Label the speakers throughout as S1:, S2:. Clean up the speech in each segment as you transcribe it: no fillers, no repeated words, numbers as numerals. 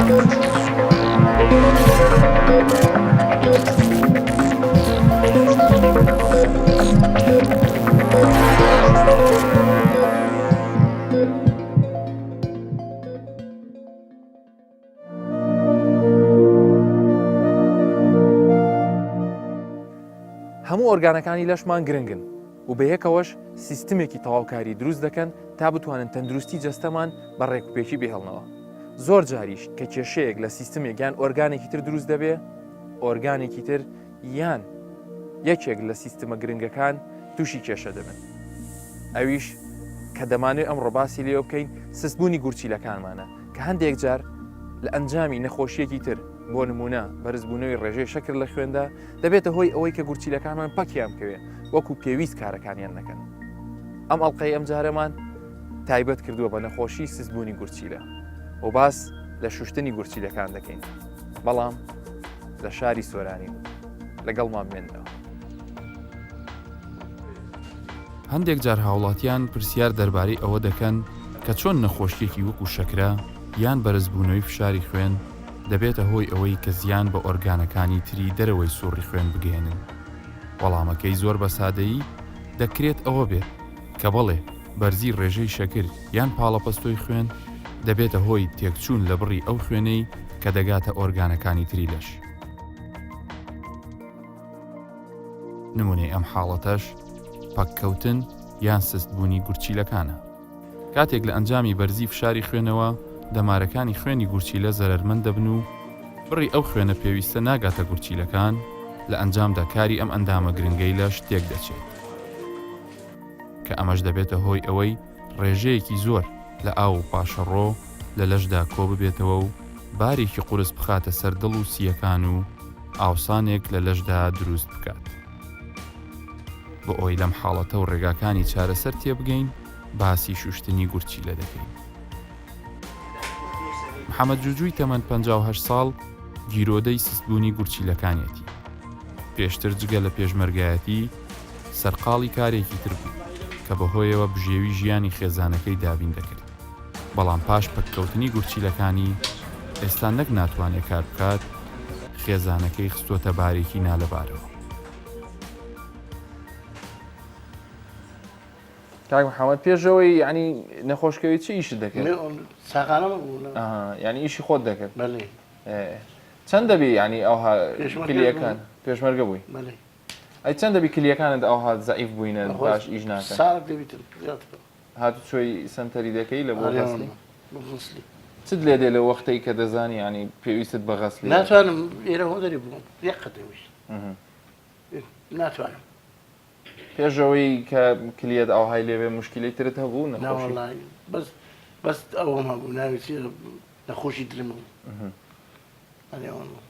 S1: هەموو ئۆرگانەکانی لەشمان گرنگن و بەیەکەوەش سیستمێکی تەواوکاری دروست دەکەن تا بتوانن تەندروستی جەستەمان بە ڕێکوپێکی بهێڵنەوە. زۆر جاریش کە کێشەیەک لە سیستمێک یان ئۆرگانێکی تر دروست دەبێ، ئۆرگانێکی تر یان یەکێک لە سیستمە گرنگەکان تووشی کێشە دەبن. ئەویش کە دەمانەوێت ئەمڕۆ باسی لێوە بکەین سستبوونی گورچیلەکانمانە کە هەندێک جار لە ئەنجامی نەخۆشیەکی تر بۆ نمونە بەرزبوونەوەی ڕێژەی شەکر لە خوێندا دەبێتە هۆی ئەوەی کە گورچیلەکانمان پەکیان بکەوێ وەکو پێویست کارەکانیان نەکەن. ئەم ئەڵلقەی ئەم جارەمان تایبەت کردووە بە نەخۆشی سستبوونی گورچیلە و باس لە شوشتنی گورچیلەکان دەکەین بەڵام لە شاری سۆرانی لەگەڵمان بمێنەوە.
S2: هەندێک جار هاوڵاتیان پرسیار دەربارەی ئەوە دەکەن کە چۆن نەخۆشیەکی وەکو شەکرە یان بەرزبوونەوەی فشاری خوێن دەبێتە هۆی ئەوەی کە زیان بە ئۆرگانەکانی تری دەرەوەی سوڕی خوێن بگەیەنن؟ وەڵامەکەی زۆر بە سادەیی دەکرێت ئەوە بێت کە بەڵێ بەرزی ڕێژەی شەکر یان پاڵەپەستۆی خوێن دەبێتە هۆی تێکچوون لە بڕی ئەو خوێنەی کە دەگاتە ئۆرگانەکانی تری لەش. نمونەی ئەم حاڵەتەش پەککەوتن یان سستبوونی گورچیلەکانە. کاتێک لە ئەنجامی بەرزی فشاری خوێنەوە دەمارەکانی خوێنی گورچیلە زەرەرمەند دەبن و بڕی ئەو خوێنە پێویستە ناگاتە گورچیلەکان، لە ئەنجامدا کاری ئەم ئەندامە گرنگەی لەش تێکدەچێت. کە ئەمەش دەبێتە هۆی ئەوەی ڕێژەیەکی زۆر لە ئاو و پاشەڕۆ لە لەشدا کۆببێتەوە و بارێکی قورس بخاتە سەر دڵ و سییەکان و ئاوسانێک لە لەشدا دروست بکات. بۆ ئەوەی لەم حاڵەتە و ڕێگاکانی چارەسەر تێبگەین باسی شوشتنی گورچیلە دەکەین. محەمەد جوجوی تەمەن 58 ساڵ گیرۆدەی سستبوونی گورچیلەکانیەتی. پێشتر جگە لە پێشمەرگایەتی سەرقاڵی کارێکی تر بوو کە بەهۆیەوە بژێوی ژیانی خێزانەکەی دابین دەکرد، بەڵام پاش پەککەوتنی گورچیلەکانی ئێستا نەک ناتوانێ کار بکات، خێزانەکەی خستۆتە بارێکی نالەبارەوە.
S1: کاک محەممەد پێشەوەی یعنی نەخۆشکەوی چی ئیشت دەکرد؟
S3: ساقانە بوو
S1: یعنی ئیشی خۆت دەکرد؟ بەێ چەند دەبی یعنی ئەوها کلیەکان پێشمەرگە بووی؟ ئەی چەند دەبی کلیەکانت ئەوها زەعیف بووینە باش ئیش ناکەن؟
S3: ساڵێک دەبیتن زیاتر.
S1: هاتوچۆی سەنتەری دەکەی لە بۆ غەسلی؟ چت لێ دێ لەو وەختەی کە دەزانی یعنی پێویستت بە غەسلی؟
S3: ناتوانم ئێرە هۆ دەری بووم یەک قەدەمیش ناتوانم.
S1: پێش ئەوەی کە کلیەت ئاوهای لێ بێ موشکیلەی ترت هەبوو نەخۆشی؟
S3: ناوەڵای بەس بەس ئەوەم هەبوو ناوی چیە نەخۆشی دلم هەبوو ئەرێ ئەوەم بوو.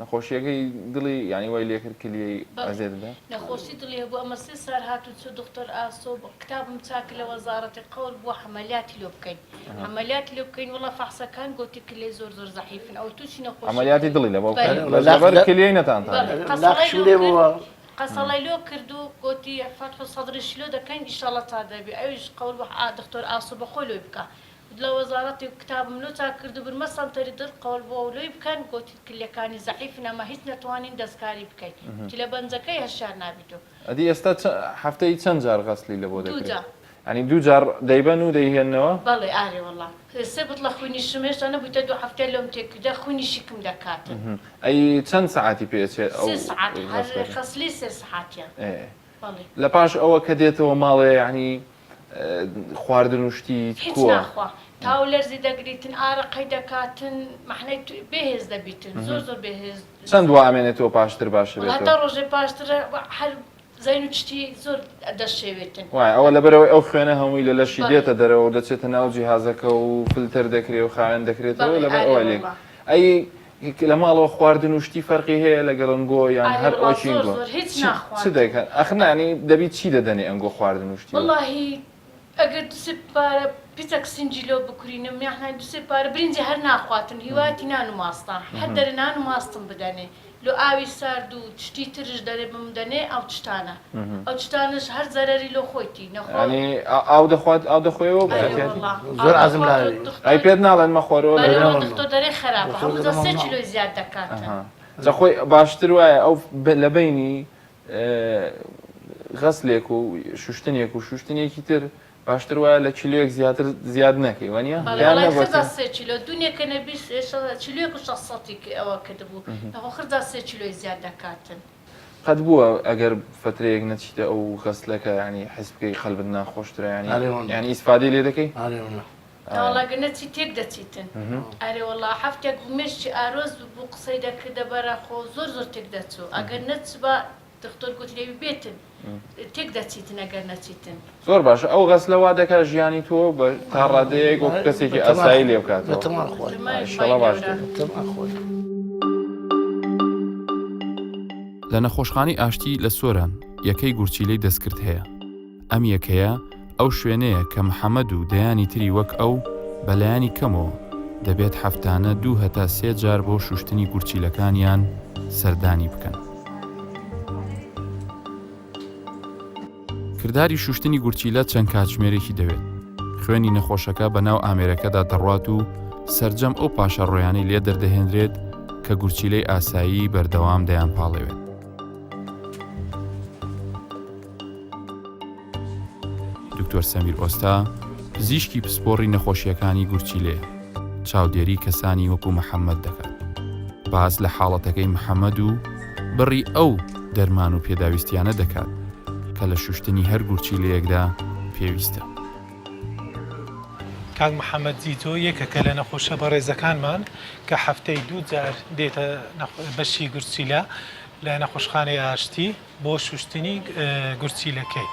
S1: نەخۆشیەکەی دڵی یانی وای لێکرد کلیەی ئەزێت بدە؟
S4: نەخۆشی دڵی هەبوو ئەمە سێ سار هات و چوو دختۆر ئاسۆ کتابم چاک لە وەزاڕەتی قەول بووە حەمەلیاتی لۆ بکەین حەمەلیاتی لۆ بکەین وەڵا فەحسەکان گۆتی کلەی زۆر زۆر زەحیفن ئەو تووشی نەخۆشی
S1: عەمەلیاتی دڵی لە بۆ بکەن بەس لەبەر کلیەی نەتانتانی
S4: قەسەڵەی لۆ کرد قەسەڵەی لۆ کرد و گۆتی فەتح و سەدریشی لۆ دەکەین ئیشەڵا چاک دەبی ئەویش قەول بوو دختۆر ئاسۆ بەخۆی لۆی بکا لە وەزاڕەتی کتابم لۆ چاک کرد و برمە سەنتەری دڵ قەول بۆ لۆی بکەن گۆتی کلیەکانی زەعیفن ئەمە هیچ نەتوانین دەستکاری بکەین گوتی لە بەنجەکەی هەشیار نابیت و.
S1: ئەدی ئێستا هەفتەی چەند جار غەسلی لە بۆ
S4: دەکرێ؟ دوو جار.
S1: یانی دوو جار دەیبەن و دەیهێننەوە؟
S4: بەڵێ ئارێ وەڵا سێ بتڵە خوینیشم هێشتا نەبوویتە دوو هەفتەیە لۆم تێکردە خوینی شکم دەکاتن.
S1: ئەی چەند سەعاتی پێ ئەچێ ئەو
S4: سێ سەعات هەر غەسلی سێ سەعاتیە بەڵێ.
S1: لە پاش ئەوە کە دێتەوە ماڵێ یانی خواردن و شتی
S4: هیچ ناخوا تاو لەرزی دەگریتن ئارەقەی دەکاتن مەحنەی بێ هێز دەبیتن زۆر زۆر بێ هێز.
S1: چەند وا ئەمێنێتەوە پاشتر باشە بێتەوە؟
S4: هەتا ڕۆژێ پاشتر هەر زەین و چتی زۆر دەشێوێتن.
S1: وایە ئەوە لەبەرئەوەی ئەو خوێنە هەمووی لە لەشی دێتە دەرەوە و دەچێتە ناو جیهازەکە و فلتەر دەکرێ و خاوێن دەکرێتەوە لەبەر ئەوە لێک ئەی لە ماڵەوە خواردن و شتی فەرقی هەیە لەگەڵ ئەنگۆ یان
S4: ئارێ
S1: هەر
S4: وەڵا
S1: ئۆکی
S4: زۆر
S1: ئەنگۆ
S4: زۆر هیچ
S1: چ چ
S4: ناخواتن.
S1: دەکەن ئەخ نانی دەبی چی دەدەنێ ئەنگۆ خواردن و شتی وە.
S4: وەڵاهی ئەگەر دوسێ پارە پیتەک سنجی لۆ بکورینم یاحنای دوسێ پارە برنجی هەر ناخواتن هیواتی نان و ماستە هەر دەرێ نان و ماستم بدەنێ. لۆ ئاوی سارد و چتی ترش دەرێ بم دەنێ ئەو چتانە ئەو چتانەش هەر زەرەری لۆ خۆیتی نەخۆ
S1: یانی ئاو دەخوات ئاو دەخۆیەوە بە
S4: ئەرێ
S1: ئەتیاتی
S4: وەڵا ئاو
S3: زۆر عەزم
S4: دەخوات و
S3: لاوی.
S1: ئەی
S4: دختۆر
S1: پێت ناڵێن مەخۆرەوە
S4: بەرێ
S1: لەگەڵ
S4: وەڵا
S3: واللە.
S4: دختۆر دەرێ خەراپە
S3: دختۆر
S4: هەموو
S3: دەرێ
S4: جا سێ
S3: مەمنوعە.
S4: کیلۆی زیاد دەکاتن.
S1: ئەها جا خۆی باشتر وایە ئەو لە بەینی غەسلێک و شوشتنێک و شوشتنێکی تر باشتر وایە لە کیلۆیەک زیاتر زیاد نەکەی وەنیە؟
S4: بەڵێ
S1: پێیان
S4: وەڵای خرجا
S1: نەگۆتی؟
S4: سێ کیلۆ دونێکە نەبی کیلۆیەک و شەسەتی ئەوە کردبوو نەخۆ خرجا سێ کیلۆی زیاد دەکاتن.
S1: قەت بووە ئەگەر فەترەیەک نەچیتە ئەو غەسلەکە یانی حس بکەی قەلبت ناخۆشترە یانی
S3: ئەرێ واللە.
S1: یانی ئیسفادەی لێ دەکەی؟
S3: ئەرێ واللە.
S4: نەوەڵا گەر نەچی تێک دەچیتن. ئەرێ وەڵا هەفتێک بوو مێشکی ئارۆز ببوو قسەی دەکردە بەرە خۆ زۆر زۆر تێک دەچوو ئەگەر نەچبا دختۆر گوتی لەوی بێتن تێک دەچیتن ئەگەر نەچیتن.
S1: زۆر باشە ئەو غەسلە وا دەکا ژیانی تۆ بە تا ڕادەیەک وەکو کەسێکی ئاسایی لێ بکاتەوە.
S3: بەتەمان خۆی.
S1: ئیشەڵا باش دەبێت.
S3: بەتەمان خۆی.
S2: لە نەخۆشخانەی ئاشتی لە سۆران یەکەی گورچیلەی دەستکرد هەیە. ئەم یەکەیە ئەو شوێنەیە کە محەمەد و دەیانی تری وەک ئەو بە لایەنی کەمەوە دەبێت هەفتانە دوو هەتا سێ جار بۆ شوشتنی گورچیلەکانیان سەردانی بکەن. کرداری شوشتنی گورچیلە چەند کاتژمێرێکی دەوێت. خوێنی نەخۆشەکە بە ناو ئامێرەکەدا دەڕوات و سەرجەم ئەو پاشەڕۆیانەی لێ دەردەهێنرێت کە گورچیلەی ئاسایی بەردەوام دەیانپاڵێوێت. دکتۆر سەمیر ئۆستا پزیشکی پسپۆڕی نەخۆشییەکانی گورچیلەیە، چاودێری کەسانی وەکو محەممەد دەکات. باس لە حاڵەتەکەی محەممەد و بڕی ئەو دەرمان و پێداویستیانە دەکات کە لە شوشتنی هەر گورچیلەیەکدا پێویستە.
S5: کاک محەمەد زیتۆ یەکێکە لە نەخۆشە بەڕێزەکانمان کە هەفتەی دوو جار دێتە بەشی گورچیلە لە نەخۆشخانەی ئاشتی. بۆ شوشتنی گورچیلەکەی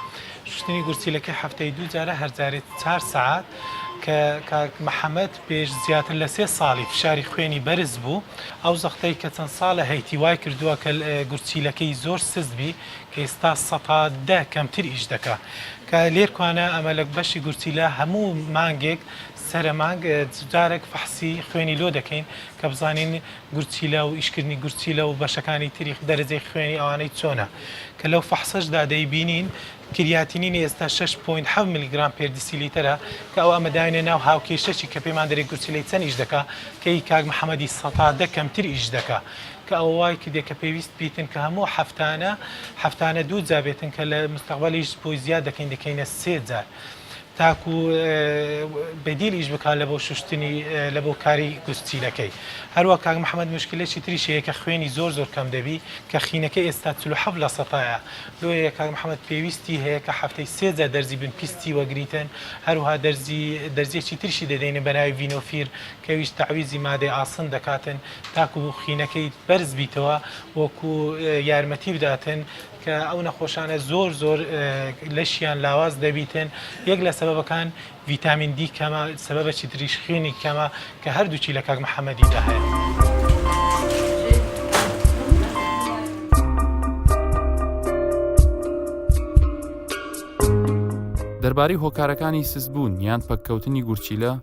S5: شوشتنی گورچیلەکەی هەفتەی دوو جارە هەر جارێ چار سەعات کە کاک محەمەد پێش زیاتر لە سێ ساڵی فشاری خوێنی بەرز بوو ئەو زەختەی کە چەند ساڵە هەیتی وای کردووە کە گورچیلەکەی زۆر سست بی کە ئێستا سەتا دە کەمتر ئیش دەکا کە لێرکوانە ئەمە لە بەشی گورچیلە هەموو مانگێک سەرە مانگ جارێک فەحسی خوێنی لۆ دەکەین کە بزانین گورچیلە و ئیشکردنی گورچیلە و بەشەکانی تری دەرەجەی خوێنی ئەوانەی چۆنە کە لەو فەحسەشدا دەیبینین creatinine ی ئێستا 6.7 میلیگرام per deciliter ە کە ئەو ئەمە داوینە ناو هاوکێشەکی کە پێمان دەرێ گورچیلەی چەند ئیش دەکا کە ئی کاک محەمەدی سەتا دە کەمتر ئیش دەکا کە ئەوە وای کردێ کە پێویست بیتن کە هەموو هەفتانە هەفتانە دوو جار بێتن کە لە مستەقبەلیش بۆی زیاد دەکەین دەکەینە سێ جار. تاکو بەدیل ئیش بکات لە بۆ شوشتنی لە بۆ کاری گورچیلەکەی هەروە کاک محمد موشکیلەکی تریش هەیە کە خوێنی زۆر زۆر کەم دەبی کە خینەکەی ئێستا 47 لە سەتایە لۆیە کاک محمد پێویستی هەیە کە هەفتەی سێ جار دەرزی بن پیستی وەگریتن هەروها دەرزی دەرزیەکی تریشی دەدەینە بە ناوی ڤینۆفیر کە ئەویش تەعویزی مادەی ئاسن دەکاتن تاکو خینەکەی بەرز بیتەوە وەکو یارمەتی بداتن کە ئەو نەخۆشانە زۆر زۆر لەشیان لاواز دەبیتن یەک لە سەبەبەکان ڤیتامین دی کەمە سەبەبەکی تریش خوێنی کەمە کە هەردووکی لە کاک محەممەدیدا هەیە.
S2: دەربارەی هۆکارەکانی سستبوون یان پەککەوتنی گورچیلە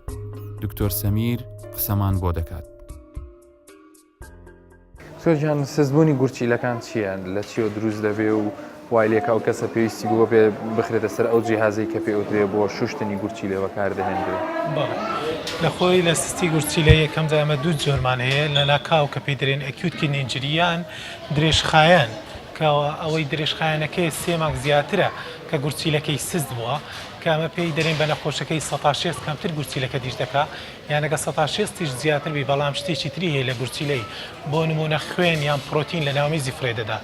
S2: دکتۆر سەمیر قسەمان بۆ دەکات.
S1: دکتۆر گیان سستبوونی گورچیلەکان چییە لە چیەوە دروست دەبێ و وای لێکا و کەسە پێویستی بۆ پێ بخرێتە سەر ئەو جیهازەی کە پێ ئەوترێ بۆ شوشتنی گورچیلە بەکار دەهێنرێ؟
S5: بەڵێ لە خۆی لە سستی گورچیلە یەکەم جار ئەمە دوو جۆرمان هەیە لە ناکاو کە پێی دەرێن acute kidney injury یان درێژخایەن کە ئەوەی درێژخایەنەکەی سێ مانگ زیاترە کە گورچیلەکەی سست بووە کە ئەمە پێی دەرێن بە نەخۆشەکەی سەتا شێست کەمتر گورچیلەکە دیش دەکا یان ئەگەر سەتا شێستیش زیاتر بی بەڵام شتێکی تری هەیە لە گورچیلەی بۆ نموونە خوێن یان پرۆتین لە ناو میزی فرێ دەدا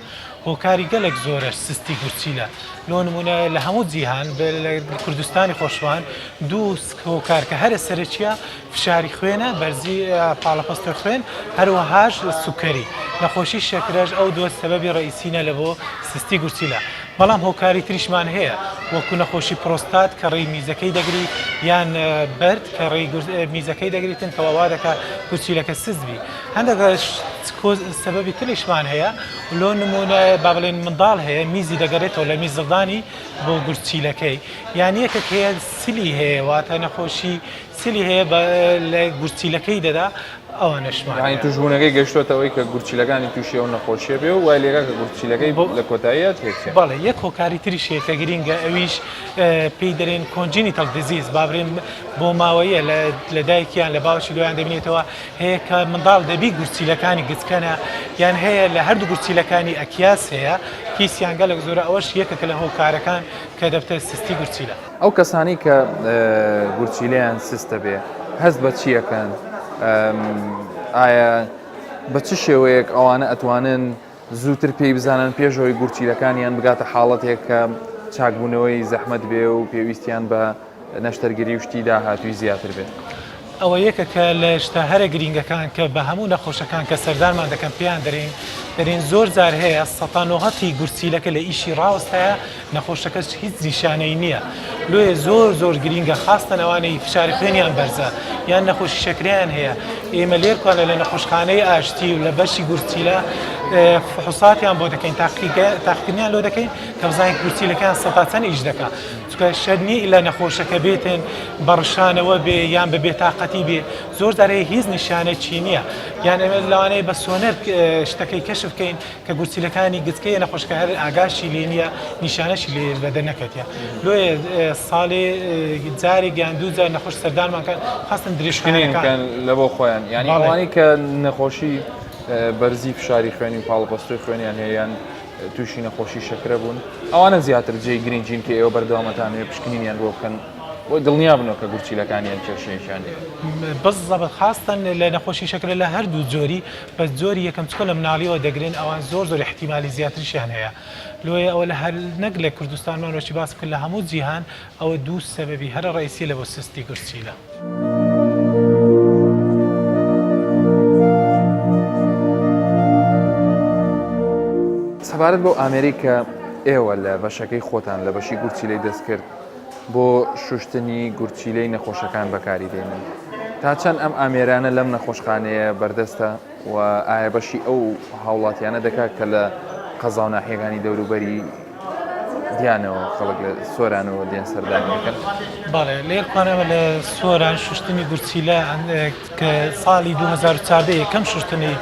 S5: هۆکاری گەلێک زۆرە سستی گورچیلە لۆ نموونە لە هەموو جیهان لە کوردستانی خۆشمان دوو هۆکار کە هەرە سەرەکیە فشاری خوێنە بەرزی پاڵەپەستۆی خوێن هەروەهاش سوکەری نەخۆشی شەکرەش ئەو دووە سەبەبی ڕئیسینە لە بۆ سستی گورچیلە بەڵام هۆکاری تریشمان هەیە وەکو نەخۆشی پرۆستات کە ڕێی میزەکەی دەگری یان بەرد کە ڕێی میزەکەی دەگریتن کەوا وا دەکات گورچیلەکە سست بی هەندێک سەبەبی تریشمان هەیە لۆ نمونە با بڵێن منداڵ هەیە میزی دەگەرێتەوە لە میزڵدانی بۆ گورچیلەکەی یان یەکێک هەیە سلی هەیە واتە نەخۆشی. سلی هەیە لە گورچیلەکەی دەدا ئەوانەشمان
S1: یانی توشبوونەکەی گەشتۆتە ئەوەی کە گورچیلەکانی تووشی ئەو نەخۆشیە بێ و وای لێکا کە گورچیلەکەی لە کۆتاییە تێکچێ.
S5: بەڵێ یەک هۆکاری تریش هەیە کە گرینگە ئەویش پێی دەرێن congenital disease با بڵێن بۆ ماوەیە لە دایکیان لە باوکی لۆیان دەبینێتەوە هەیە کە منداڵ دەبی گورچیلەکانی گچکەنە یان هەیە لە هەردوو گورچیلەکانی ئەکیاس هەیە کیسیان گەلک زۆرە ئەوەش یەکێکە لە هۆکارەکان کە دەبتە سستی گورچیلە.
S1: ئەو کەسانەی کە گورچیلەیان سستە بێ هەست بە چی ئەکەن؟ ئایا بە چ شێوەیەک ئەوانە ئەتوانن زووتر پێی بزانن پێش ئەوەی گورچیلەکانیان بگاتە حاڵەتێک کە چاکبوونەوەی زەحمەت بێ و پێویستیان بە نەشتەرگەری و شتی داهاتووی زیاتر بێت؟
S5: ئەوە یەکەکە لە شتە هەرە گرینگەکان کە بە هەموو نەخۆشەکان کە سەردانمان دەکەن پێیان دەرێین دەرێین زۆر جار هەیە سەتا نۆهەتی گورچیلەکە لە ئیشی ڕاوەستایە نەخۆشەکەش هیچ نیشانەی نییە لۆیە زۆر زۆر گرینگە خاستەن ئەوانەی فشاری خوێنیان بەرزە یان نەخۆشی شەکرەیان هەیە ئێمە لێرکوانە لە نەخۆشخانەی ئاشتی و لە بەشی گورچیلە فحوساتیان بۆ دەکەین تاقیکردنیان لۆ دەکەین کە بزانین گورچیلەکەیان سەتا چەند ئیش دەکا چونکە شەرت نییە ئیلا نەخۆشەکە بێتن بە ڕشانەوە بێ یان بە بێتاقەتی بێ زۆر جار هەیە هیچ نیشانەکی نییە یان ئێمە لەوانەیە بە سۆنەر شتەکەی کەشف بکەین کە گورچیلەکانی گچکەیە نەخۆشەکە هەر ئاگاشی لێ نییە نیشانەشی لێ بەدەر نەکەتیە لۆیە ساڵێ جارێک یان دوو جار نەخۆش سەردانمان کەن خاستن درێژخایەنەکان
S1: لە بۆ خۆیان یانی ئەوانەی کە نەخۆشی بەرزی فشاری خوێنی و پاڵەپەستۆی خوێنیان هەیە یان تووشی نەخۆشی شەکرە بوون ئەوانە زیاتر جێی گرنگین کە ئێوە بەردەوامەتانەوێ پشکنینیان بۆ بکەن بۆ دڵنیا بنەوە کە گورچیلەکانیان کێشەیەکیان نییە.
S5: بزەبت خاستەن لە نەخۆشی شەکرە لە هەردوو جۆری بەس جۆری یەکەم چکە لە مناڵیەوە دەگرن ئەوان زۆر زۆر ئیحتیمالی زیاتریشیان هەیە لۆیە ئەوە لە هەر نەک لە کوردستانمان وەکی باس بکەن لە هەموو جیهان ئەوە دوو سەبەبی هەرە ڕەئیسیە لە بۆ سستی گورچیلە.
S1: سەبارەت بەو ئامێرەی کە ئێوە لە بەشەکەی خۆتان لە بەشی گورچیلەی دەستکرد بۆ شوشتنی گورچیلەی نەخۆشەکان بەکاری دێنن تا چەند ئەم ئامێرانە لەم نەخۆشخانەیە بەردەستە و ئایا بەشی ئەو هاوڵاتیانە دەکات کە لە قەزا و ناحیەکانی دەوروبەری دیانەوە خەڵک لە سۆرانەوە دێن سەردانی دەکەن؟
S5: بەڵێ لێرکوان ئەمە لە سۆران شوشتنی گورچیلە کە ساڵی 2014 یەکەم شوشتنی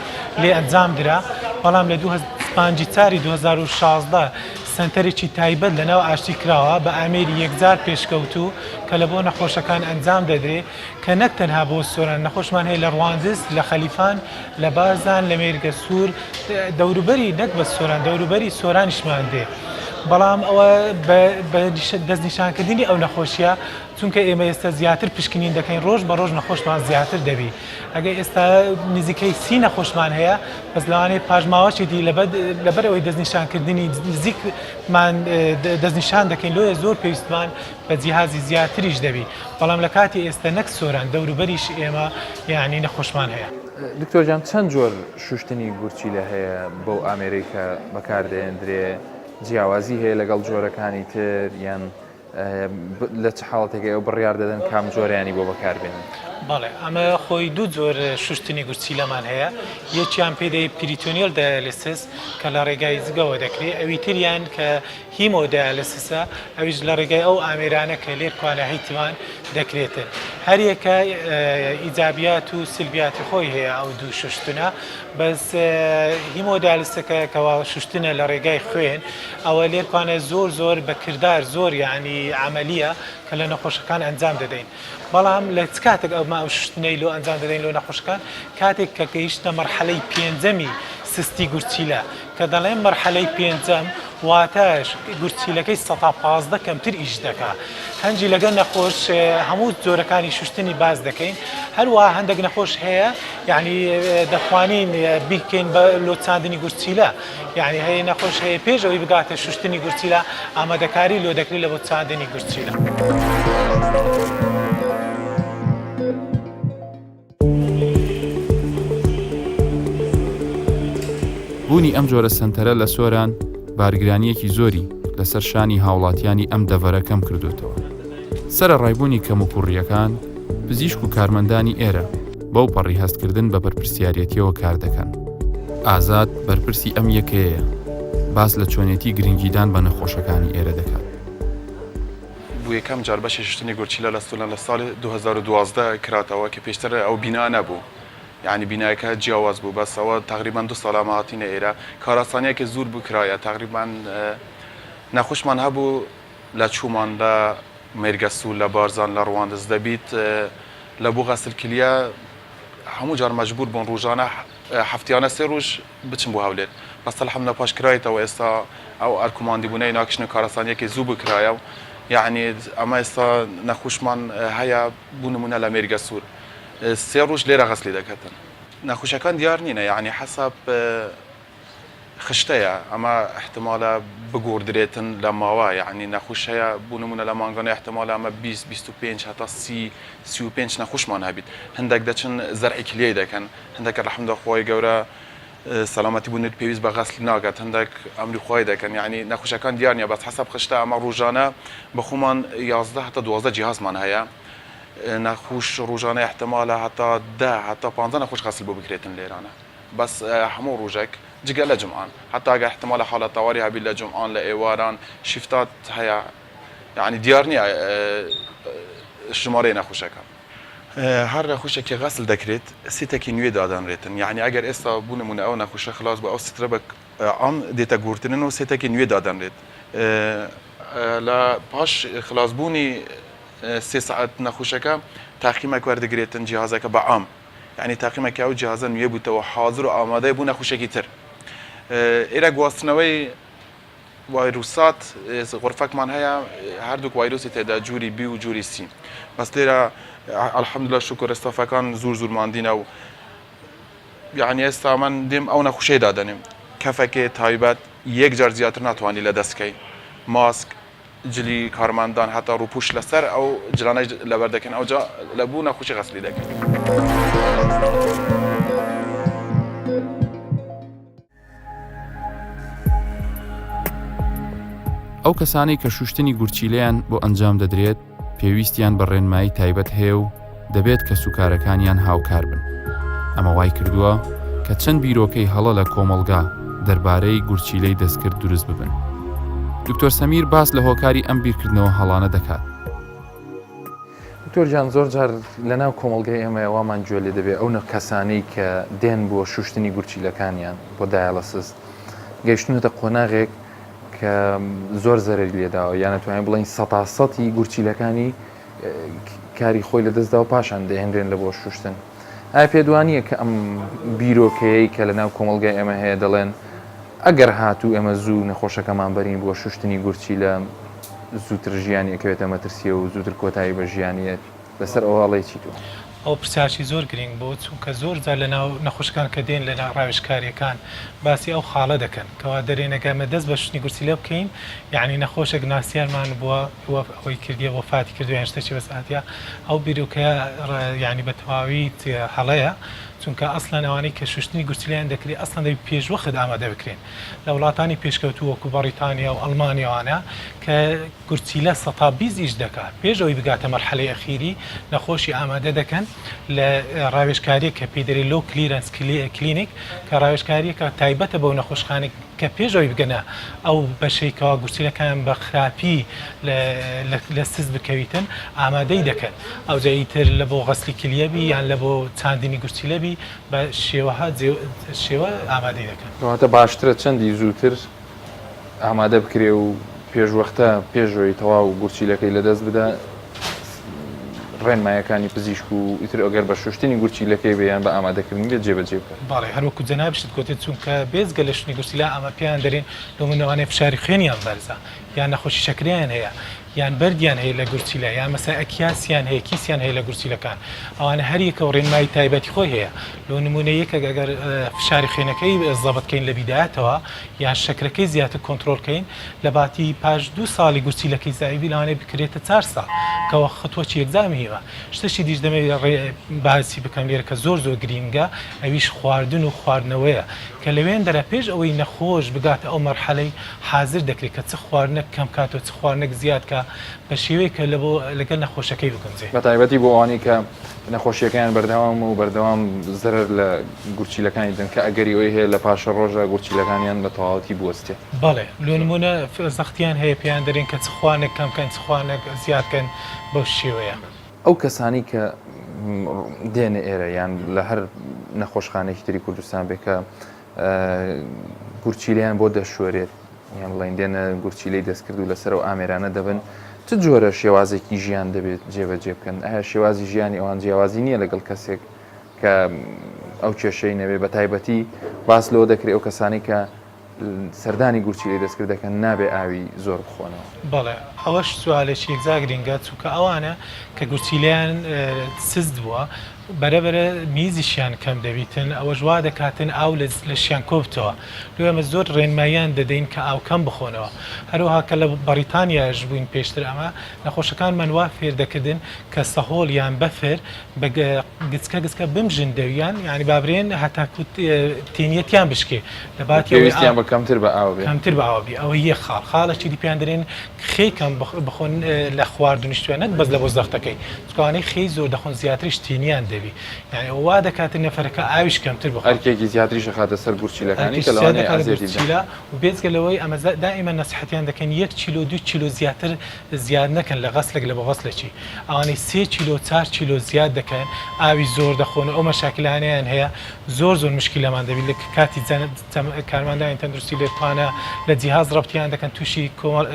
S5: لێ ئەنجام درا بەڵام لە 2005 چاری 2016 سەنتەرێکی تایبەت لە ناو ئاشتی کراوە بە ئامێری یەکجار پێشکەوتوو کە لە بۆ نەخۆشەکان ئەنجام دەدرێ کە نەک تەنها بۆ سۆران نەخۆشمان هەیە لە ڕواندز لە خەلیفان لە بارزان لە مێرگەسوور دەوروبەری نەک بەس سۆران دەوروبەری سۆرانیشمان دێ بەڵام ئەوە بە دەستنیشانکردنی ئەو نەخۆشیە چونکە ئێمە ئێستا زیاتر پشکنین دەکەین ڕۆژ بە ڕۆژ نەخۆشمان زیاتر دەبی ئەگەر ئێستا نزیکەی سی نەخۆشمان هەیە بەس لەوانەیە پاشماوەشی دی لەبەر ئەوەی دەستنیشانکردنی نزیکمان دەستنیشان دەکەین لۆیە زۆر پێویستمان بە جیهازی زیاتریش دەبی بەڵام لە کاتی ئێستا نەک سۆران دەوروبەریش ئێمە یعنی نەخۆشمان هەیە.
S1: دکتۆر جان چەند جۆر شوشتنی گورچیلە هەیە بەو ئامێرەی کە بەکاردێندرێ جیاوازی هەیە لەگەڵ جۆرەکانی تر یان لە چ حاڵەتێک ئێوە بڕیار دەدەن کام جۆریانی بۆ بەکاربێنن؟
S5: بەڵێ ئەمە خۆی دوو جۆر شوشتنی گورچیلەمان هەیە یەکیان پێی دەی peritoneal dialysis کە لە ڕێگای زگەوە دەکرێت ئەوی تریان کە hemodialysis ە ئەویش لە ڕێگای ئەو ئامێرانە کە لێرکوانە هەیتمان دەکرێتن هەریەکە ئیجابیات و سلبیاتی خۆی هەیە ئەو دوو شوشتنە بەس hemodialysis ەکە کەوا شوشتنە لە ڕێگای خوێن ئەوە لێرکوانە زۆر زۆر بە کردار زۆر یعنی عەمەلیە کە لە نەخۆشەکان ئەنجام دەدەین بەڵام لە چ کاتێک ئەومە ئەو شوشتنەی لۆ ئەنجام دەدەین لۆ نەخۆشەکان کاتێک کە گەیشتە مەرحەلەی پێنجەمی سستی گورچیلە کە دەڵێم مەرحەلەی پێنجەم واتە گورچیلەکەی سەتا 15 کەمتر ئیش دەکا هەنجی لەگەڵ نەخۆش هەموو جۆرەکانی شوشتنی باس دەکەین هەروە هەندێک نەخۆش هەیە یعنی دەتوانین بیکەین بە لۆچاندنی گورچیلە یعنی هەیە نەخۆش هەیە پێش ئەوەی بگاتە شوشتنی گورچیلە ئامادەکاری لۆ دەکرێت لە بۆ چاندنی گورچیلە.
S2: بوونی ئەم جۆرە سەنتەرە لە سۆران بارگرانییەکی زۆری لەسەر شانی هاوڵاتیانی ئەم دەڤەرە کەم کردووەتەوە. سەرەڕای بوونی کەموکوڕییەکان، پزیشک و کارمەندانی ئێرە بەوپەڕی هەستکردن بە بەرپرسیاریەتییەوە کار دەکەن. ئازاد بەرپرسی ئەم یەکەیەیە، باس لە چۆنێتی گرنگیدان بە نەخۆشەکانی ئێرە دەکات.
S6: بۆ یەکەم جار بەشی شوشتنی گورچیلە لە سۆلان لە ساڵی 2012 کراتەوە کە پێشتر ئەو بینا نەبوو یانی بینایەکە جیاواز بوو بەس ئەوە تەقریبەن دوو ساڵە ئەمە هاتینە ئێرە کارئاسانیەکی زۆر بوو کرایە تەقریبەن نەخۆشمان هەبوو لە چومان لە مێرگەسوور لە بارزان لە ڕواندز دەبیت لە بۆ غەسل کلیە هەموو جار مەجبور بوون ڕۆژانە هەفتیانە سێ ڕۆژ بچن بۆ هەولێر بەس الحمدللە پاش کرایتەوە ئێستا ئەو ئەرک و ماندیبوونەی ناکشن و کارەسانیەکی زوو بکرایە و یعنی ئەمە ئێستا نەخۆشمان هەیە بۆ نمونە لە مێرگەسوور سێ ڕۆژ لێرە غەسلی دەکەتن. نەخۆشەکان دیار نینە یەعنی حەسەب خشتەیە ئەمە ئیحتمالە بگۆڕدرێتن لە ماوە یەعنی نەخۆش هەیە بۆ نمونە لە مانگانە ئیحتمالە ئەمە 20 25 هەتا 30 35 نەخۆشمان هەبیت هەندێک دەچن زەرعی کلیەی دەکەن هەندێک الحمدلله خوای گەورە سەلامەتی بوونت پێویست بە غەسل ناکات هەندێک ئەمری خوای دەکەن یەعنی نەخۆشەکان دیار نیە بەس حەسەب خشتە ئەمە ڕۆژانە بەخۆمان 11 هەتا 12 جیهازمان هەیە نەخوش ڕوژانە ئیحتمالە هەتا دە هەتا پانزە نەخوش غەسل بۆ بکرێتن لێرانە بەس هەموو ڕوژەک جگە لە جومعان هەتا ئەگەر ئیحتمالە حالەت تەواری هەبی لە جومعان لە ئێواران شیفتات هەیە یەعنی دیار نیە ژمارەی نەخوشەکان. هەر نەخوشێکی غەسل دەکرێت سیتەکی نوێ دادەنرێتن یەعنی ئەگەر ئێستا بو نمونە ئەو نەخوشە خلاص بوو ئەو سترە بە عام دێتە گۆرتنن و سێتەکی نوێ دادەنرێت لە پاش خلاص بوونی سێ سەعات نەخوشەکە تاقیمەک وەردەگرێتن جیهازەکە بە عام یعنی تاقیمەکە ئەو جیهازە نوێ بووتەوە حاضر و ئامادەی بوو نەخوشێکی تر ئێرە گواستنەوەی وایروسات غرفەکمان هەیە هەردووک وایروسی تێدا جوری بی و جوری سی بەس لێرە الحمدلله شکر ستافەکان زور زور ماندینە و یعنی ئێستا من دێم ئەو نەخوشەی دادەنێم کەفەکێ تایبەت یەک جار زیاتر ناتوانانی لە دەستکەی ماسک جلی کارمەندان هەتا ڕووپوش لەسەر ئەو جلانەش لەبەر دەکەن ئەوجا لە بوو نەخۆشی غەسلی دەکەن.
S2: ئەو کەسانەی کە شوشتنی گورچیلەیان بۆ ئەنجام دەدرێت پێویستیان بە ڕێنمایی تایبەت هەیە و دەبێت کەسوکارەکانیان هاوکار بن. ئەمە وای کردووە کە چەند بیرۆکەی هەڵە لە کۆمەڵگا دەربارەی گورچیلەی دەستکرد دروست ببن. دکتۆر سەمیر باس لە هۆکاری ئەم بیرکردنەوە هەڵانە دەکات.
S1: دکتۆر گیان زۆر جار لە ناو کۆمەڵگای ئێمە وامان گوێ لێ دەبێ ئەو کەسانەی کە دێن بۆ شوشتنی گورچیلەکانیان بۆ dialysis گەیشتونەتە قۆناغێک کە زۆر زەرەری لێداوە یان ئەتوانین بڵێین سەتا سەتی گورچیلەکانی کاری خۆی لەدەستدا و پاشان دەهێنرێن لە بۆ شوشتن ئایا پێت وانییە کە ئەم بیرۆکەیەی کە لە ناو کۆمەڵگای ئێمە هەیە دەڵێن ئەگەر هاتوو ئێمە زوو نەخۆشەکەمان بەرین بۆ شوشتنی گورچیلە زووتر ژیانی ئەکەوێتە مەترسیەوە و زووتر کۆتایی بە ژیانی یەت لەسەر ئەوە ئەڵێی چی تۆ؟
S5: ئەوە پرسیارکی زۆر گرینگ بوو چونکە زۆر جار لە ناو نەخۆشەکان کە دێن لە ڕاوێژکاریەکان باسی ئەو خاڵە دەکەن کەوا دەرێن ئەگەر ئەمە دەست بە شوشتنی گورچیلە بکەین یەعنی نەخۆشێک ناسیارمان بووە ئەوەی کردیە وەفاتی کردوە یان شتێکی بەس هاتیە ئەو بیرۆکەیە یەعنی بە تەواوی هەڵەیە چونکە ئەسڵەن ئەوانەی کە شوشتنی گورچیلەیان دەکرێت ئەسڵەن دەبی پێشوەخت ئامادە بکرێن لە وڵاتانی پێشکەوتوو وەکو بەڕیتانیا و ئەڵمانیا وانە کە گورچیلە سەتا 20 ئیش دەکات پێش ئەوەی بگاتە مەرحەلەی ئەخیری نەخۆشی ئامادە دەکەن لە ڕاوێژکاریەک کە پێی دەرێ low clearance clinic کە ڕاوێژکاریەکە تایبەتە بەو نەخۆشخانە کە پێش ئەوەی بگەنە ئەو بەشەی کەوا گورچیلەکان بە خراپی لە سست بکەویتن ئامادەی دەکەن ئەوجا ئیتر لە بۆ غەسلی کلیە بی یان لە بۆ چاندنی گورچیلە بی بە شێوەها شێوە ئامادەی دەکەن.
S1: کەواتە باشترە چەندی زووتر ئامادە بکرێ و پێشوەختە پێش ئەوەی تەواو گورچیلەکەی لەدەست بدا ڕێنمایەکانی پزیشک و ئیتر ئەگەر بە شوشتنی گورچیلەکەی بێ یان بە ئامادەکردنی بێت جێبەجێ بکات.
S5: بەڵێ هەر وەکو جەنابیشت گۆتت چونکە بێجگە لە شوشتنی گورچیلە ئەمە پێیان دەرێن لۆ من لەوانەیە فشاری خوێنیان بەرزە یان نەخۆشی شەکرەیان هەیە یان بەردیان هەیە لە گورچیلە یان مەسەلەن ئەکیاسیان هەیە کیسیان هەیە لە گورچیلەکان ئەوانە هەر یەکە و ڕێنمایی تایبەتی خۆی هەیە لۆ نمونە یەکێک ئەگەر فشاری خوێنەکەی زەبت کەین لە بیدایەتەوە یان شەکرەکەی زیاتر کۆنترۆڵ کەین لە باتی پاش دوو ساڵی گورچیلەکەی زەعیفی لەوانەیە بکرێتە چار ساڵ. کەوا خەتوەکی یەکجار مهیمە. شتەکی دیش دەمەوێ ڕێ باسی بکەم لێرە کە زۆر زۆر گرینگە ئەویش خواردن و خواردنەوەیە کە لەوێندەرا پێش ئەوەی نەخۆش بگاتە ئەو مەرحەلەی حازر دەکرێ کە چ خواردنەک کەم کات و چ خواردنەک زیاد کا بە شێوەیەک کە لەبۆ لەگەل نەخۆشەکەی بگونجێ.
S1: بە تایبەتی بۆ ئەوانەی کە نەخۆشییەکەیان بەردەوامە و بەردەوام زەرەر لە گورچیلەکانی دەدەن کە ئەگەری ئەوەی هەیە لە پاشەڕۆژا گورچیلەکانیان بە تەواوەتی بوەستێ.
S5: بەڵێ لۆ نموونە زەختیان هەیە پێیان دەرێن کە چ خوانێک کەم کەن چ خوانێک زیاد کەن بەو شێوەیە.
S1: ئەو کەسانەی کە دێنە ئێرە یان لە هەر نەخۆشخانەیەکی تری کوردستان بێ کە گورچیلەیان بۆ دەشۆرێت یان بڵێن دێنە گورچیلەی دەستکرد و لەسەر ئەو ئامێرانە دەبن چ جۆرە شێوازێکی ژیان دەبێت جێبەجێ بکەن ئایا شێوازی ژیانی ئەوان جیاوازی نییە لەگەڵ کەسێک کە ئەو کێشەی نەبێ بە تایبەتی باس لەوە دەکرێت ئەو کەسانی کە سەردانی گورچیلەی دەستکرد دەکەن نابێ ئاوی زۆر بخۆنەوە.
S5: بەڵێ ئەوەش سوالێکی یەکجار گرینگە چونکە ئەوانە کە گورچیلەیان سست بووە بەرە بەرە میزیشیان کەم دەبیتن ئەوەش وا دەکاتن ئاو لە لەشیان کۆبتەوە لۆ ئێمە زۆر ڕێنماییان دەدەین کە ئاو کەم بخۆنەوە هەروەها کە لە بەڕیتانیاش بووین پێشتر ئەمە نەخۆشەکانمان وا فێر دەکردن کە سەهۆڵ یان بەفر بە گچکە گچکە بمژن دەویان یانی بابرێن هەتاکو تینیەتیان بشکێ لە باتی ئەوەی
S1: پێویستیان بە کەمتر بە ئاو بێ
S5: کەمتر بە ئاو بی ئەوە یەک خاڵ خاڵێکی دی پێیان دەرێن خێی کەم بخۆن لە خواردنیشتوە نەک بەس لە بۆ زەختەکەی چونکە ئەوانەی خێی زۆر دەخۆن زیاتریش تینیان دەبی یانی ئەوە وا دەکاتن نەفەرەکە ئاویش کەمتر بخوا
S1: ئەرکێکی زیاتریش ئەخاتە سەر گورچیلەکانی
S5: ئەرکێکی
S1: کە
S5: زیاد
S1: لەوانەیە
S5: دەکاتە
S1: ئەزیەتی بدەن.
S5: گورچیلە و بێجگە لەوەی ئەمە دائیمەن نەسیحەتیان دەکەین یەک کیلۆ دوو کیلۆ زیاتر زیاد نەکەن لە غەسلێک لە بۆ غەسلێکی ئەوانەی سێ کیلۆ چار کیلۆ زیاد دەکەن ئاوی زۆر دەخۆن و ئەو مەشاکلانەیان هەیە زۆر زۆر مشکیلەمان دەبی لە کاتی کارمەندانی تەندروستی لێ توانە لە جیهاز ڕەبتیان دەکەن تووشی کۆمەڵ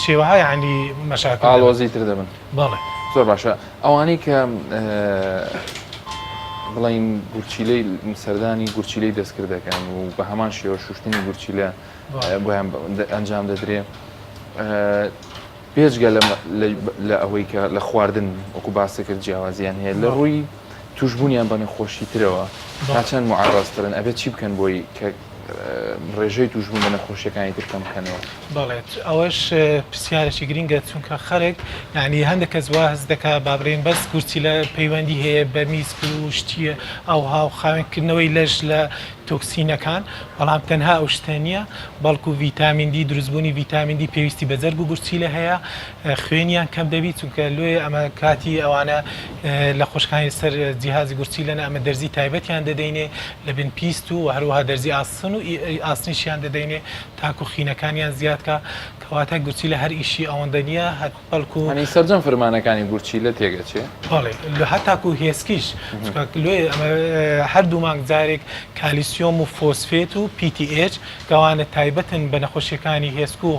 S5: شێوەها یعنی مەشاکل دەبن.
S1: ئاڵۆزی تر دەبن.
S5: بەڵێ.
S1: زۆر باشە ئەوانەی کە بڵین گورچیلەی سەردانی گورچیلەی دەستکرد دەکەن و بە هەمان شێوە شوشتنی گورچیلە بۆیان ئەنجام دەدرێ بێجگە لە ئەوەی کە لە خواردن وەکو باست کرد جیاوازیان هەیە لە ڕووی توشبوونیان بە نەخۆشی ترەوە تا چەند معڕەزترن ئەبێت چی بکەن بۆی کە ڕێژەی توشبوون بە نەخۆشیەکانی تر کەم بکەنەوە؟
S5: بەڵێ ئەوەش پرسیارێکی گرینگە چونکە خەرک یعنی هەندێک کەس وا هەست دەکا با بڵێین بەس گورچیلە پەیوەندی هەیە بە میسک و شتی ئەوها و خاوێنکردنەوەی لەش لە تۆکسینەکان، بەڵام تەنها ئەو شتە نییە، بەڵکو ڤیتامین دی، دروستبوونی ڤیتامین دی پێویستی بە جەرگ و گورچیلە هەیە، خوێنیان کەم دەبی، چونکە لۆیە ئەمە کاتی ئەوانە لە خۆشکانی سەر جیهازی گورچیلەن ئەمە دەرزی تایبەتیان دەدەینێ لە بن پیست و هەروەها دەرزی ئاسن و ئاسنیشیان دەدەینێ تاکو خینەکانیان زیاد کا، کەواتە گورچیلە هەر ئیشی ئەوەندە نییە.
S1: بەڵکو. یانی سەرجەم فرمانەکانی گورچیلە تێک ئەچێ؟
S5: بەڵێ هەتاکو هێسکیش چونکە لۆیە ئەمە هەر دوو مانگ جارێک کالیسیۆم و فۆسفێت و PTH کە ئەوانە تایبەتن بە نەخۆشیەکانی هێسک و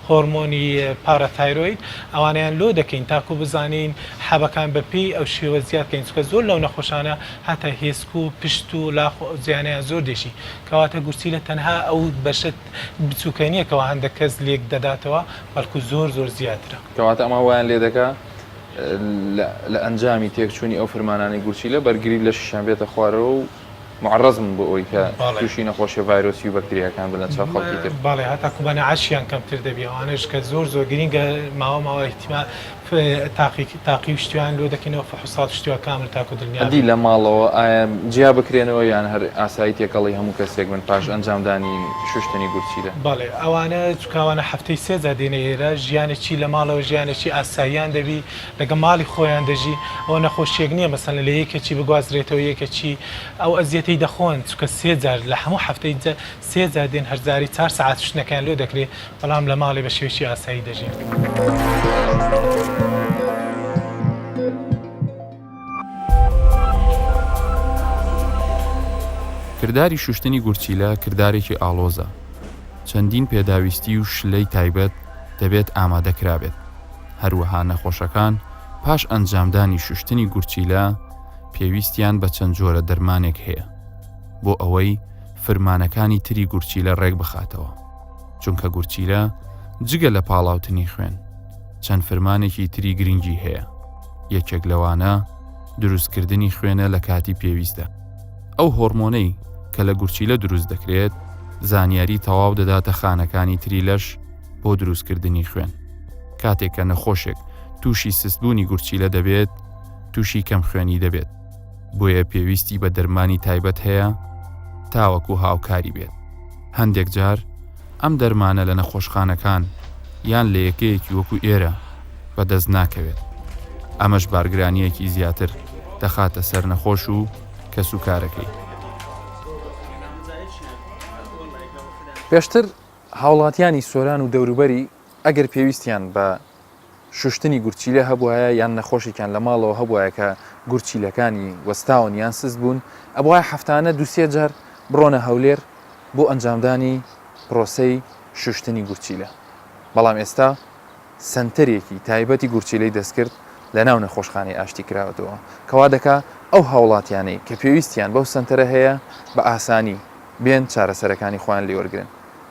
S5: هۆرمۆنی parathyroid ئەوانەیان لۆ دەکەین تاکو بزانین حەبەکان بە پێی ئەو شێوە زیاد کەین چونکە زۆر لەو نەخۆشانە هەتا هێسک و پشت و لاق و ئەو جیانەیان زۆر دێشی کەواتە گورچیلە تەنها ئەو بەشە بچوکە نیە کەوا هەندەک کەس لێک دەداتەوە بەڵکو زۆر زۆر زیاترە.
S1: کەواتە ئەمە وایان لێدەکا لە ئەنجامی تێکچوونی ئەو فرمانانەی گورچیلە بەرگری لەشیشیان بێتە خوارەوە و معەڕەز بن بۆ ئەوەی کە تووشی نەخۆشیە ڤایرۆسی و بەکتریاکان بن لە چاو خەڵکی تر.
S5: بەڵێ هەتاکو مەناعەشیان کەمتر دەبی ئەوانەش کە زۆر زۆر گرینگە ماوە ماوە ئیحتیمال تاقی تاقی و شتیان لۆ دەکەینەوە فحوصات و شتیوا کامل تاکو دڵنیا
S1: ئەدی لە ماڵەوە ئایا جیا بکرێنەوە یان هەر ئاسایی تێکەڵی هەموو کەسێک بن پاش ئەنجامدانی شوشتنی گورچیلە؟
S5: بەڵێ ئەوانە چونکە ئەوانە هەفتەی سێ جار دێنە ئێرە ژیانێکی لە ماڵەوە ژیانێکی ئاساییان دەبی لەگەڵ ماڵی خۆیان دەژی ئەوە نەخۆشیەک نییە مەسەلەن لە یەکێکی بگوازرێتەوە یەکێکی ئەو ئەزیەتەی دەخۆن چونکە سێ جار لە هەموو هەفتەی سێ جار دێن هەر جارەی چار سەعات شتنەکەیان لۆ دەکرێ بەڵام لە ماڵێ بە شێوەیەکی ئاسایی دەژین.
S2: کرداری شوشتنی گورچیلە کردارێکی ئاڵۆزە، چەندین پێداویستی و شلەی تایبەت دەبێت ئامادە کرابێت، هەروەها نەخۆشەکان پاش ئەنجامدانی شوشتنی گورچیلە پێویستیان بە چەند جۆرە دەرمانێک هەیە بۆ ئەوەی فرمانەکانی تری گورچیلە ڕێک بخاتەوە. چونکە گورچیلە جگە لە پاڵاوتنی خوێن چەند فرمانێکی تری گرنگی هەیە یەکێک لەوانە دروستکردنی خوێنە لە کاتی پێویستدا ئەو هۆرمۆنەی کە لە گورچیلە دروست دەکرێت زانیاری تەواو دەداتە خانەکانی تری لەش بۆ دروستکردنی خوێن کاتێک کە نەخۆشێک تووشی سستبوونی گورچیلە دەبێت، تووشی کەمخوێنی دەبێت، بۆیە پێویستی بە دەرمانی تایبەت هەیە تاوەکو هاوکاری بێت. هەندێک جار ئەم دەرمانە لە نەخۆشخانەکان یان لە یەکەیەکی وەکو ئێرە بەدەست ناکەوێت، ئەمەش بارگرانییەکی زیاتر دەخاتە سەر نەخۆش و کەسوکارەکەی.
S1: پێشتر هاوڵاتیانی سۆران و دەوروبەری ئەگەر پێویستیان بە شوشتنی گورچیلە هەبوایە یان نەخۆشێکیان لە ماڵەوە هەبوایە کە گورچیلەکانی وەستاون یان سست بوون، ئەبوایە هەفتانە دووسێ جار بڕۆنە هەولێر بۆ ئەنجامدانی پرۆسەی شوشتنی گورچیلە، بەڵام ئێستا سەنتەرێکی تایبەتی گورچیلەی دەستکرد لەناو نەخۆشخانەی ئاشتی کراوەتەوە کە وا دەکا ئەو هاوڵاتیانەی کە پێویستیان بەو سەنتەرە هەیە بە ئاسانی بێن چارەسەرەکانی خۆیان لێوەرگرن،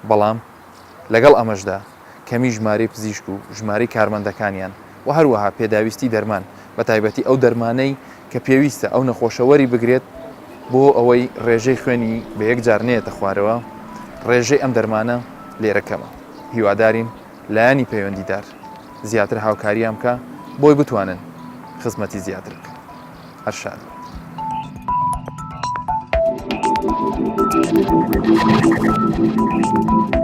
S1: بەڵام لەگەڵ ئەمەشدا کەمی ژمارەی پزیشک و ژمارەی کارمەندەکانیان و هەروەها پێداویستی دەرمان بەتایبەتی ئەو دەرمانەی کە پێویستە ئەو نەخۆشە وەری بگرێت بۆ ئەوەی ڕێژەی خوێنی بە یەکجار نەیەتە خوارەوە ڕێژەی ئەم دەرمانە لێرە کەمە هیوادارین لایەنی پەیوەندیدار زیاتر هاوکاریان بکا بۆی بتوانن خزمەتی زیاتر بکەن. هەر شاد بن.